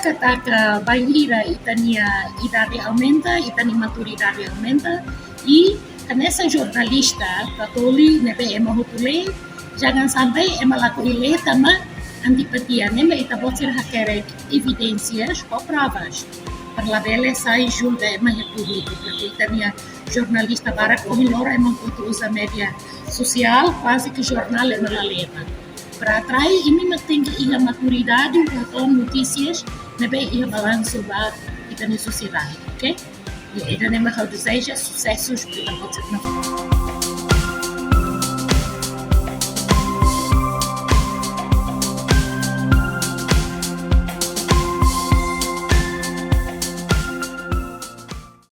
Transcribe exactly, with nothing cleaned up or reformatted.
Katak bainhira ita-nia idade aumenta, ita-nia maturidade aumenta, i hanesan jornalista, Patoli, ne'ebé ema hotu lee, jangan sampai ema lakohi lee tanba antipatia, ne'e mak ita-boot sira hakerek evidénsias ou provas. Para labele sai julga ema iha públiku, porque ita-nia jornalista barak ohin loron ema hotu uza média sosiál, kuaze ke jornál ema la lee mak. Para atrai, imi mak tenke iha maturidade, para hato'o notísias ne'ebé iha balansu ba ita-nia sosiedade, ok? I ida-ne'e mak ha'u dezeja susesu para ita-boot sira.